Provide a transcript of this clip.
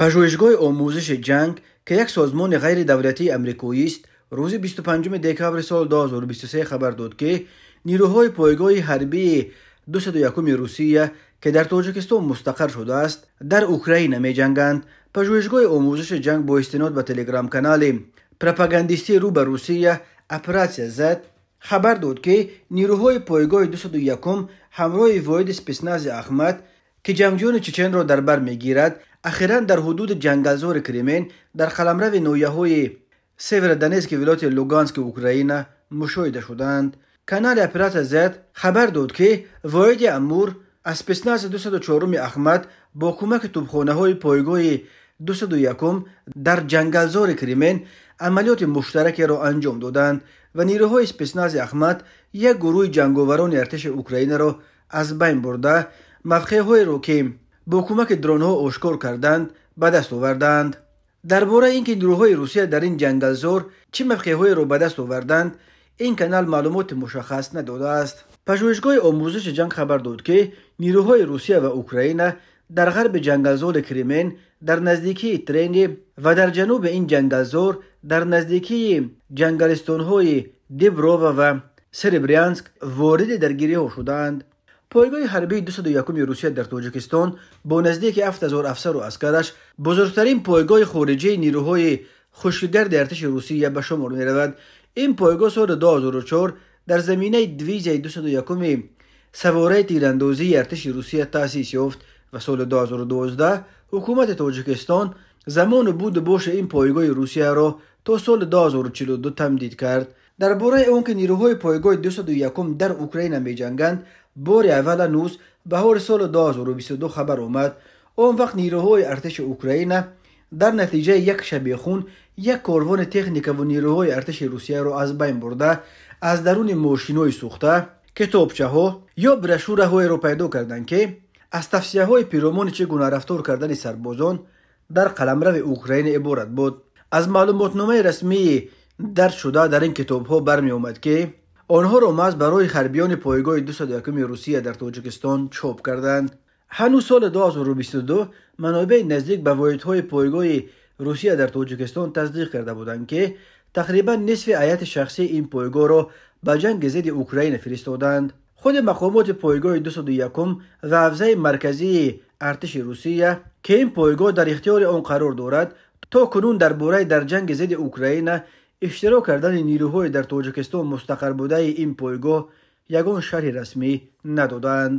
Пажӯҳишгоҳи омӯзиши ҷанг, ки як созмони ғайридавлатии амрикоист, рӯзи 25 декабри соли 2023 хабар дод, ки нирӯҳои пойгоҳи ҳарбии 201-уми Русия, ки дар Тоҷикистон мустақар шудааст, дар Украина меҷанганд. Пажӯҳишгоҳи омӯзиши ҷанг бо истинод ба телеграм-канали пропагандистии рӯ ба Русия «Оператсия Z» хабар дод, ки нирӯҳои пойгоҳи 201-ум ҳамроҳи воҳиди спецнази Ахмат, ки ҷангҷӯёни чеченро дар бар мегирад, ахиран дар ҳудуди ҷангалзори Кремен дар қаламрави ноҳияҳои Северодонецки вилояти Лугански Украина мушоҳида шуданд. Канали «Оператсия Z» хабар дод, ки воҳиди Амур аз спецнази 204-уми Ахмат бо кӯмаки тӯбхонаҳои пойгоҳи 201-ум дар ҷангалзори Кремен амалиёти муштаракеро анҷом доданд ва нирӯҳои спецнази Ахмат як гурӯҳи ҷанговарони артиши Украинаро аз байн бурда, мавқеъҳоеро, ки бо кӯмаки дронҳо ошкор карданд, ба даст оварданд. Дар бораи ин ки нирӯҳои Русия дар ин ҷангалзор чӣ мавқеъҳоеро ба даст оварданд, ин канал маълумоти мушаххас надодааст. Пажӯҳишгоҳи омӯзиши ҷанг хабар дод, ки нирӯҳои Русия ва Украина дар ғарби ҷангалзори Кремен дар наздикии Трени ва дар ҷануби ин ҷангалзор дар наздикии ҷангалистонҳои Диброва ва Серебрянск вориди даргириҳо шудаанд. Пойгоҳи ҳарбии 201-уми Русия дар Тоҷикистон бо наздики 7000 афсару аскараш бузургтарин пойгоҳи хориҷии нирӯҳои хушкигарди артиши Русия ба шумор меравад. Ин пойгоҳ соли 2004 дар заминаи дивизияи 201-уми савораи тирандозии артиши Русия таъсис ёфт ва соли 2012 ҳукумати Тоҷикистон замону буду боши ин пойгоҳи Русияро то соли 2042 тамдид кард. Дар бораи он ки нирӯҳои пойгоҳи 201-ум дар Украина меҷанганд, бори аввал ҳанӯз баҳори соли 2022 хабар омад. Он вақт нирӯҳои артиши Украина дар натиҷаи як шабехун як корвони техникаву нирӯҳои артиши Русияро аз байн бурда, аз даруни мошинҳои сӯхта китобчаҳо ё брошюраҳоеро пайдо карданд, ки аз тавсияҳои пиромони чӣ гуна рафтор кардани сарбозон дар қаламрави Украина иборат буд. Аз маълумотномаи расмии дарҷшуда дар ин китобҳо бармеомад, ки онҳоро маҳз барои ҳарбиёни пойгоҳи 201-уми Русия дар Тоҷикистон чоп карданд. Ҳанӯз соли 2022 манобеи наздик ба воҳидҳои пойгоҳи Русия дар Тоҷикистон тасдиқ карда буданд, ки тақрибан нисфи ҳайати шахсии ин пойгоҳро ба ҷанги зидди Украина фиристоданд. Худи мақомоти пойгоҳи 201-ум ва ҳавзаи марказии артиши Русия, ки ин пойгоҳ дар ихтиёри он қарор дорад, то кунун дар бораи дар ҷанги зидди Украина иштирок кардани нирӯҳои дар Тоҷикистон мустақар будаи ин пойгоҳ ягон шарҳи расмӣ надоданд.